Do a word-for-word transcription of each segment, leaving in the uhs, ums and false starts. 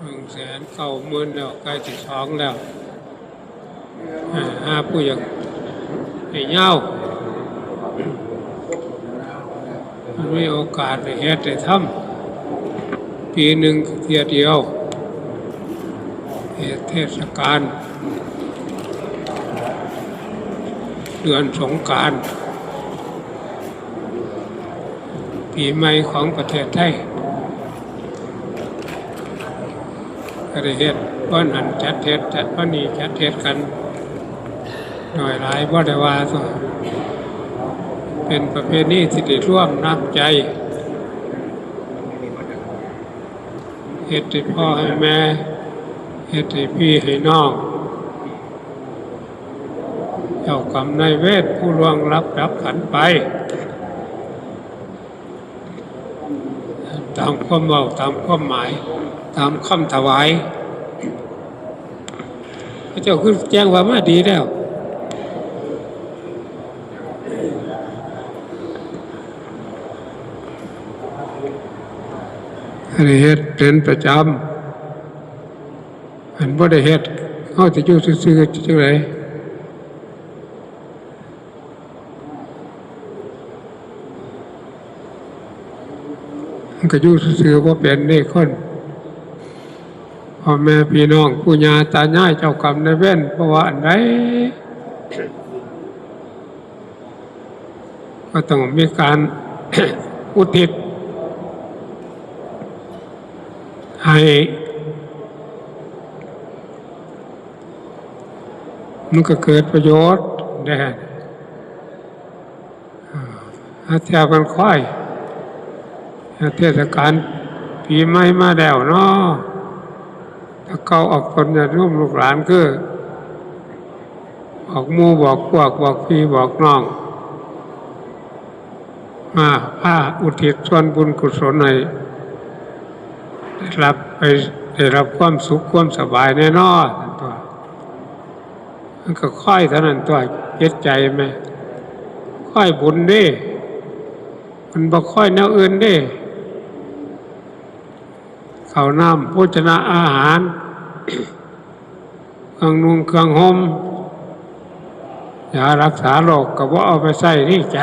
หนึ่งแสนเก้าหมื่นแล้ว ใกล้สิสองแล้ว อ่าหาผู้อยากให้ยาว มันมีโอกาสได้เฮ็ดได้ทำ ปีหนึ่งเทื่อเดียว เหตุเทศกาล เดือนสงกรานต์ ปีใหม่ของประเทศไทย ก็ได้เฮ็ด วันนั้นจัดเฮ็ด จัดวันนี้จัดเฮ็ดกัน น้อยหลายบ่ได้ว่าตัว เป็นประเพณีที่ได้รวมน้ำใจ เฮ็ดให้พ่อให้แม่ เฮ็ดให้พี่ให้น้อง เจ้ากรรมนายเวรผู้ล่วงลับดับขันไป ตามความเว้า ตามความหมาย ตามคำถวาย พระเจ้าคือแจ้งว่ามาดีแล้ว อันนี้เฮ็ดเป็นประจำ อันบ่ได้เฮ็ด เฮาสิอยู่ซื่อๆจั่งใด มันก็อยู่ซื่อๆบ่เป็นเด้คน พ่อแม่พี่น้องปู่ย่าตายายเจ้ากรรมนายเวร เพราะว่าอันใด ก็ต้องมีการ อุทิศ ให้ มันก็เกิดประโยชน์ได้ อ่า อาเทียบกันค่อย เทศกาลปีใหม่มาแล้วเนาะ ถ้าเก่าออกตนญาติโยมลูกหลานคือ บอกหมู่บอกพวก บอกพี่บอกน้อง มาพาอุทิศส่วนบุญกุศลให้ ได้รับไป ได้รับความสุขความสบายแน่นอนตัว มันก็ค่อยเท่านั้นตัว จิตใจแม่ ค่อยบุญเด้ มันบ่ค่อยแนวอื่นเด้ ข้าวน้ำโภชนะอาหาร เครื่องนุ่งเครื่องห่ม ยารักษาโรคก็บ่เอาไปใส่ในใจ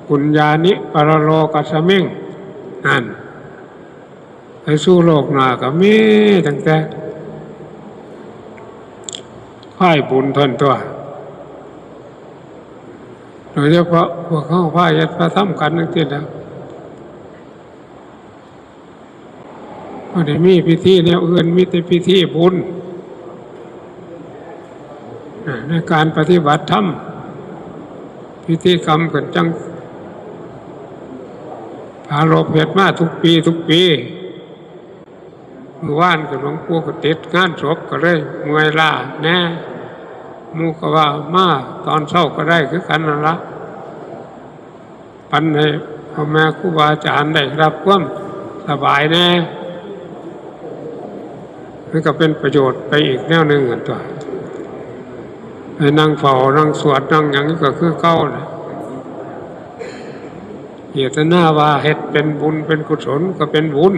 ปุญญานิปรโลกัสมิง นั่น ไปสู่โลกหน้าก็มีตั้งแต่ ค่อยบุญเท่านั้นตัว โดยเฉพาะพวกเฮาพาเฮ็ดพาทำกันจั่งซี้นะ บ่ได้มีพิธีแนวอื่น มีแต่พิธีบุญ อ่า ในการปฏิบัติธรรม พิธีกรรมก็จั่งปรารภเฮ็ดมาทุกปีทุกปี มื้อวานก็หลวงปู่ก็ติดงานศพก็เลยเมื่อยล้าแน่ หมู่ก็ว่ามาตอนเช้าก็ได้คือกันนั่นละ ปันให้พ่อแม่ครูบาอาจารย์ได้รับความสบายแน่ มันก็เป็นประโยชน์ไปอีกแนวหนึ่งกันตัว ให้นั่งเฝ้า นั่งสวด นั่งหยังก็คือเก่าน่ะ เจตนาว่าเฮ็ดเป็นบุญเป็นกุศลก็เป็นบุญ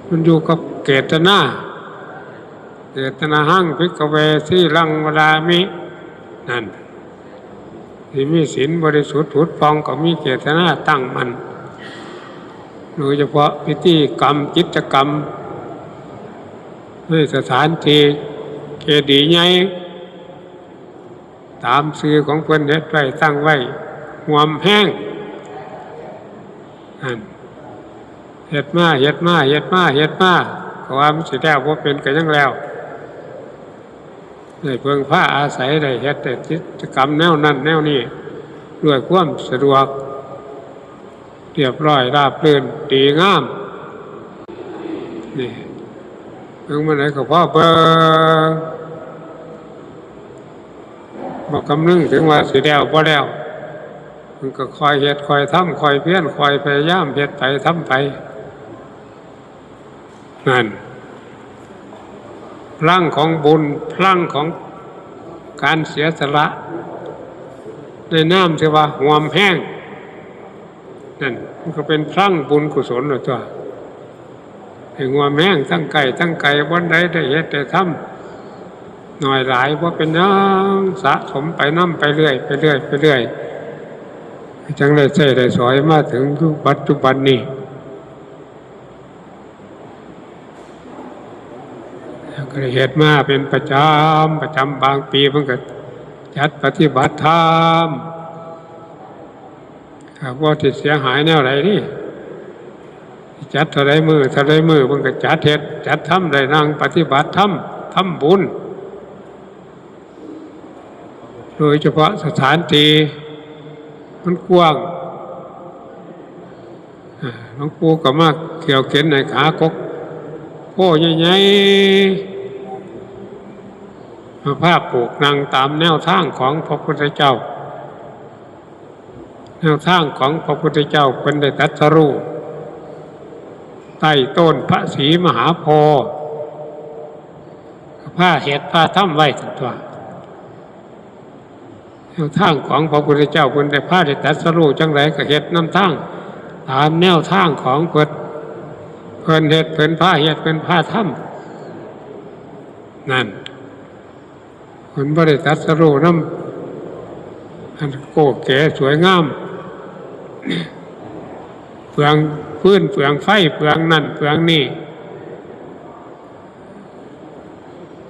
มันอยู่กับเจตนา เจตนาหัง ภิกขเว สีลัง วดามิ นั่น ที่มีศีลบริสุทธิ์ผุดผ่องก็มีเจตนาตั้งมั่น โดยเฉพาะพิธีกรรมกิจกรรม ในสถานที่เจดีย์ใหญ่ ตามชื่อของเพิ่นเฮ็ดไว้ตั้งไว้ ห่วมแฮง นั่น เฮ็ดมา เฮ็ดมา เฮ็ดมา เฮ็ดมา ก็ว่ามันสิแล้วบ่เป็นก็ยังแล้ว ได้เพิ่งพาอาศัย ได้เฮ็ดได้กิจกรรมแนวนั้นแนวนี้ ด้วยความสะดวก เรียบร้อยราบรื่นดีงาม นี่ เบิ่งมาไหนก็พอเบิ่ง บ่คำนึงถึงว่าสิแล้วบ่แล้ว มันก็ค่อยเฮ็ดค่อยทำ ค่อยเพียรค่อยพยายามเฮ็ดไปทำไป นั่น พลังของบุญ พลังของการเสียสละ ในนามที่ว่าห่วมแฮง นั่น มันก็เป็นพลังบุญกุศลน่ะตัว ให้งวมแฮงทั้งใกล้ทั้งไกล บ่อนใดได้เฮ็ดได้ทำน้อยหลายบ่เป็นหยัง สะสมไปนำไปเรื่อย ไปเรื่อย ไปเรื่อย จั่งได้ใช้ได้สอยมาถึงปัจจุบันนี้ ก็ได้เฮ็ดมาเป็นประจำ ประจำ บางปีมันก็จัดปฏิบัติธรรม ก็บ่สิเสียหายแนวใดนี่ จัดเท่าใดมื้อ เท่าใดมื้อ เพิ่นก็จัดเฮ็ด จัดทำ ได้นั่งปฏิบัติธรรม ทำบุญ โดยเฉพาะสถานที่มันกว้าง อ่า หลวงปู่ก็มาเขี่ยวเข็นให้หากกโพธิ์ใหญ่ๆ มาพาปลูกนั่งตามแนวทางของพระพุทธเจ้า แนวทางของพระพุทธเจ้าเพิ่นได้ตรัสรู้ใต้ต้นพระศรีมหาโพธิ์ พาเฮ็ดพาทำไว้ซั่นตั๊ว แนวทางของพระพุทธเจ้าเพิ่นได้พาได้ตรัสรู้จั่งใดก็เฮ็ดนำทาง ตามแนวทางของเพิ่น เพิ่นเฮ็ด เพิ่นพาเฮ็ด เพิ่นพาทำ นั่น เพิ่นบ่ได้ตรัสรู้นำ อันโก้แก๋สวยงาม เปลืองฟืน เปลืองไฟ เปลืองนั่น เปลืองนี่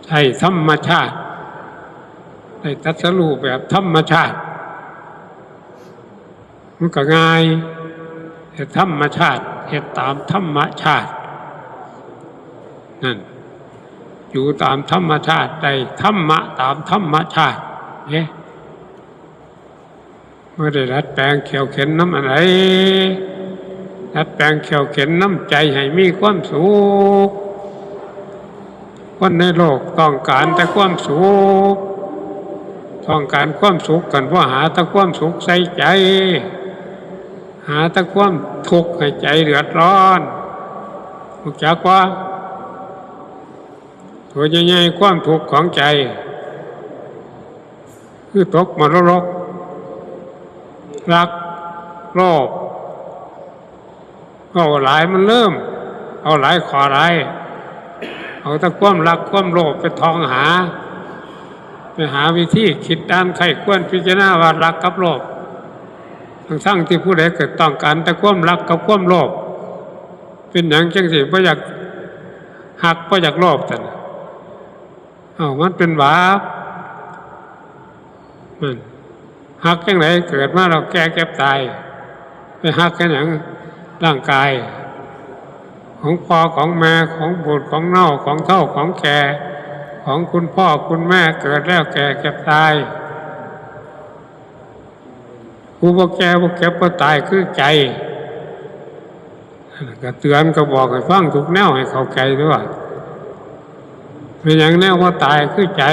ใช้ธรรมชาติ ได้ตรัสรู้แบบธรรมชาติ มันก็ง่าย เฮ็ดธรรมชาติ เฮ็ดตามธรรมชาติ นั่น อยู่ตามธรรมชาติ ได้ธรรมะตามธรรมชาติ เด้ บ่ได้ดัดแปลงเขี่ยวเข็นนำอันใด ดัดแปลงเขี่ยวเข็นนำใจให้มีความสุข คนในโลกต้องการแต่ความสุข ต้องการความสุขกัน บ่หาแต่ความสุขใส่ใจ หาแต่ความทุกข์ให้ใจเดือดร้อน รู้จักบ่ ตัวใหญ่ๆ ความทุกข์ของใจ คือตกมรดก รัก โลภ เอาหลายมันเริ่ม เอาหลายข้อหลาย เอาแต่ความรักความโลภไปท่องหา ไปหาวิธีคิดอ่านใคร่ครวญพิจารณาว่ารักกับโลภ ทั้งๆ ที่ผู้ใดก็ต้องการแต่ความรักกับความโลภ เป็นหยังจั่งสิบ่อยากฮักบ่อยากโลภซั่น เอ้า มันเป็นบาป นั่น ฮักจั่งใด เกิดมาแล้วแก่เจ็บตาย ไปฮักกันหยัง ร่างกาย ของพ่อของแม่ ของบูดของเน่า ของเฒ่าของแก่ ของคุณพ่อคุณแม่ เกิดแล้วแก่เจ็บตาย ผู้บ่แก่บ่เจ็บบ่ตายคือใจ ก็เตือนก็บอกให้ฟังทุกแนวให้เข้าใจด้วย เป็นหยังแนวบ่ตายคือใจ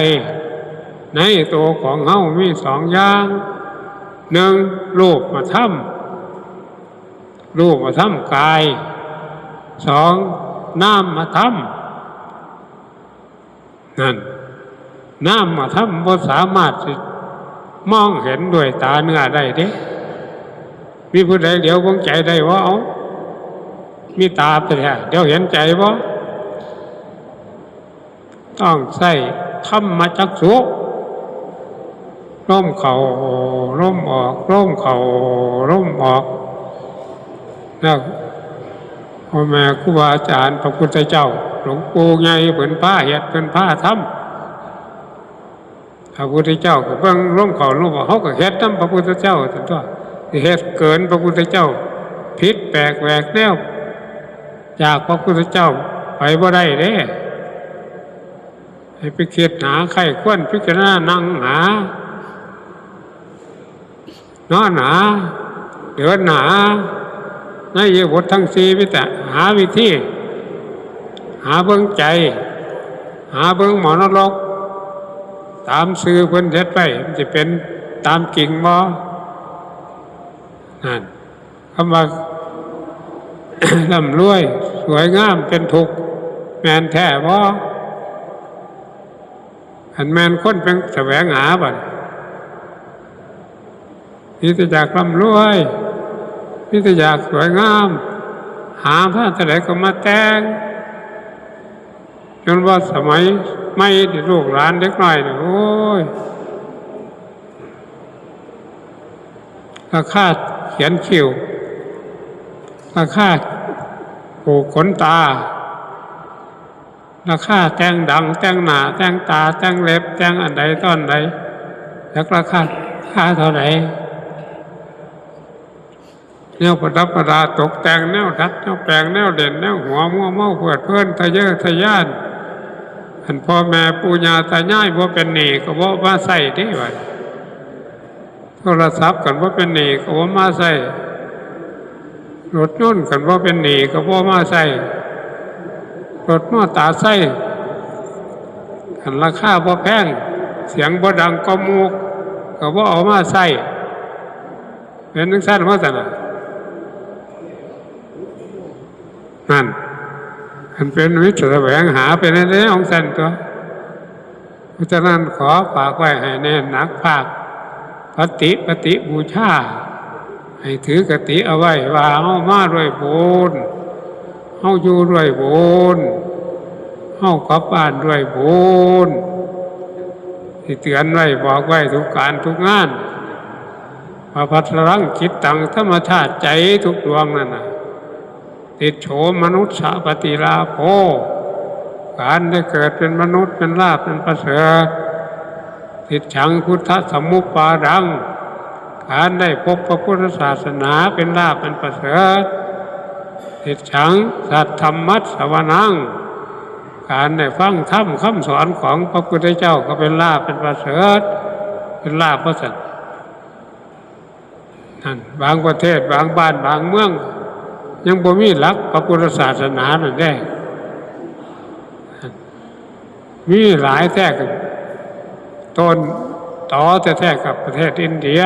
ในตัวของเฮามีสองอย่าง หนึ่ง รูปธรรม รูปธรรมกาย สอง นามธรรม นั่น นามธรรมบ่สามารถสิมองเห็นด้วยตาเนื้อได้เด้ มีผู้ใดเหลียวเบิ่งใจได้บ่ เอ้า มีตาไปแท้ เดี๋ยวเห็นใจบ่ ต้องใช้ธรรมจักษุ ลมเข้า ลมออก ลมเข้า ลมออก แล้วพ่อแม่ครูบาอาจารย์ พระพุทธเจ้า หลวงปู่ใหญ่ เพิ่นพาเฮ็ด เพิ่นพาทำ พระพุทธเจ้าก็เบิ่งลมเข้าลมออก เฮาก็เฮ็ดนำพระพุทธเจ้าซั่นตั๊ว สิเฮ็ดเกินพระพุทธเจ้า ผิดแปลกแหวกแนว จากพระพุทธเจ้าไปบ่ได้เด้ ให้ไปคิดหาใคร่ครวญพิจารณา นั่งหา นอนหา เดินหา ในอิริยาบถทั้งสี่ มีแต่หาวิธี หาเบิ่งใจ หาเบิ่งหมอนรก ตามซื่อเพิ่นเฮ็ดไว้ มันสิเป็นตามจริงบ่ นั่น คำว่า ร่ำรวย สวยงาม เป็นทุกข์ แม่นแท้บ่ อันแม่นคนเป็นแสวงหาบัด มีแต่อยากร่ำรวย มีแต่อยากสวยงาม หามาเท่าใดก็มาแต่ง จนว่าสมัยใหม่นี่ลูกหลานเด็กน้อยนี่ โอ้ย ราคาเขียนคิ้ว ราคาผูกขนตา ราคาแต่งดัง แต่งหน้า แต่งตา แต่งเล็บ แต่งอันใดตอนใด จักราคา ค่าเท่าไหร่ แนวประดับประดาตกแต่ง แนวดัด แนวแปลง แนวเด่น แนวหัว มัวเมาเพลิดเพลิน ทะเยอทะยาน อันพ่อแม่ปู่ย่าตายายบ่เป็นหนี้ก็บ่มาใช้เด้บัด โทรศัพท์กันบ่เป็นหนี้ก็บ่มาใช้ รถยนต์กันบ่เป็นหนี้ก็บ่มาใช้ รถมอเตอร์ไซค์ อันราคาบ่แพง เสียงบ่ดังก็หมู่ ก็บ่เอามาใช้ เป็นจังซั่นว่าซั่นน่ะ นั่น อันเป็นมิตรแสวงหาเป็นแนวของซั่นตัว เพราะฉะนั้นขอฝากไว้ให้แน่นหนักภาคปฏิ ปฏิบูชา ให้ถือคติเอาไว้ว่าเฮามาด้วยบุญ เฮาอยู่ด้วยบุญ เฮากลับบ้านด้วยบุญ ที่เตือนไว้บอกไว้ทุกการทุกงาน ว่าภัทรังจิตตัง ธรรมชาติใจทุกดวงนั่นน่ะ ติจโฉมนุสสะปฏิลาโภ การได้เกิดเป็นมนุษย์เป็นลาภเป็นประเสริฐ ติจฉังพุทธสมุปปาดัง การได้พบพระพุทธศาสนาเป็นลาภเป็นประเสริฐ ติจฉังสัทธรรมัสสวนัง การได้ฟังธรรมคำสอนของพระพุทธเจ้าก็เป็นลาภเป็นประเสริฐ เป็นลาภประเสริฐ นั่น บางประเทศ บางบ้าน บางเมือง ยังบ่มีหลักพระพุทธศาสนานั่นเด้ มีหลายแท้ ต้นตอแท้ๆ กับประเทศอินเดีย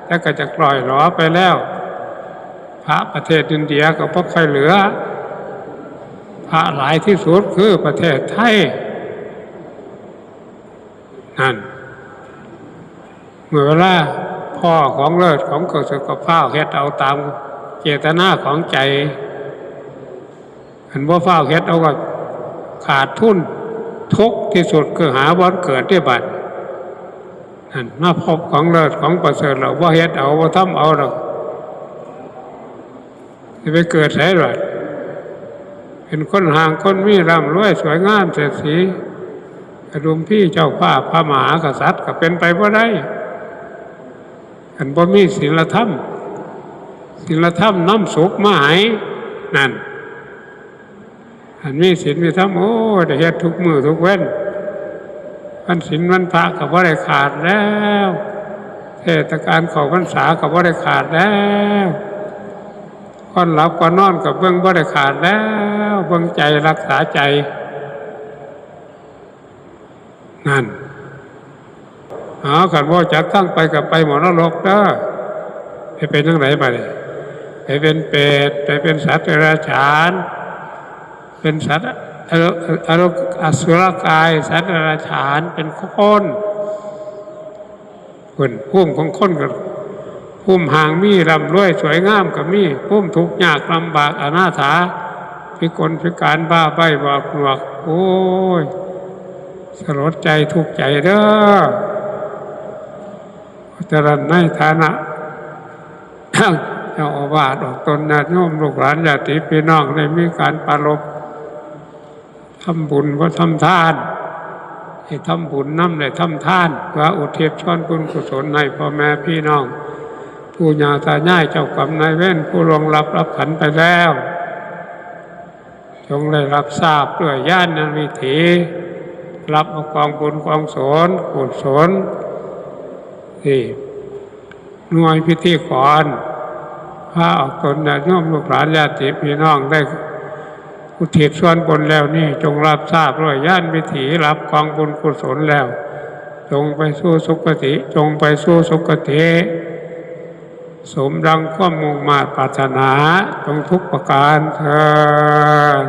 แต่ก็จะร่อยหรอไปแล้ว พระประเทศอินเดียก็บ่ค่อยเหลือ พระหลายที่สุดคือประเทศไทย นั่น เมื่อเวลาพ้อของเลิศของประเสริฐก็ฟ้าวเฮ็ดเอาตามเจตนาของใจ คันบ่ฟ้าวเฮ็ดเอาก็ขาดทุน ทุกข์ที่สุดคือหาบ่อนเกิดเด้บัด นั่น มาพบของเลิศของประเสริฐแล้วบ่เฮ็ดเอา บ่ทำเอาดอก สิไปเกิดไสล่ะ เป็นคนห่างคนมี ร่ำรวยสวยงามเศรษฐี กระดุมพีเจ้าฟ้าพระมหากษัตริย์ก็เป็นไปบ่ได้ คันบ่มีศีลธรรม ศีลธรรมนำสุขมาให้ นั่น คันมีศีลมีธรรม โอ้ย ได้เฮ็ดทุกมื้อทุกเว็น วันศีลวันพระก็บ่ได้ขาดแล้ว เทศกาลเข้าพรรษาก็บ่ได้ขาดแล้ว ก่อนหลับก่อนนอนก็เบิ่งบ่ได้ขาดแล้ว เบิ่งใจ รักษาใจ นั่น เอาคันบ่จักทางไปก็ไปหม้องนรกเด้อ ไปเป็นจั่งใดบัดนี้ ไปเป็นเปรต ไปเป็นสัตว์เดรัจฉาน เป็นสัตว์อสุ อสุ อสุรกาย สัตว์เดรัจฉาน เป็นคน เพิ่นภูมิของคนก็ ภูมิห่างมี ร่ำรวยสวยงามก็มี ภูมิทุกข์ยากลำบากอนาถา พิกลพิการบ้าใบ้บอดหนวก โอ้ย สลดใจทุกข์ใจเด้อ เพราะฉะนั้นในฐานะ เจ้าอาวาสออกตนญาติโยมลูกหลานญาติพี่น้องได้มีการปรารภ ทำบุญบ่ทำทาน ให้ทำบุญนำ ได้ทำทาน เพื่ออุทิศส่วนบุญกุศลให้พ่อแม่พี่น้อง ปู่ย่าตายาย เจ้ากรรมนายเวร ผู้ล่วงลับรับขันไปแล้ว จงได้รับทราบด้วยญาณวิถี รับเอากองบุญกองสนกุศล ที่ หน่วยพิธีกร พาออกตนญาติโยมลูกหลานญาติพี่น้องได้อุทิศส่วนบุญแล้วนี่ จงรับทราบด้วยญาณวิถี รับกองบุญกุศลแล้ว จงไปสู่สุคติ จงไปสู่สุคติ สมดังความมุ่งมาดปรารถนา จงทุกประการเทอญ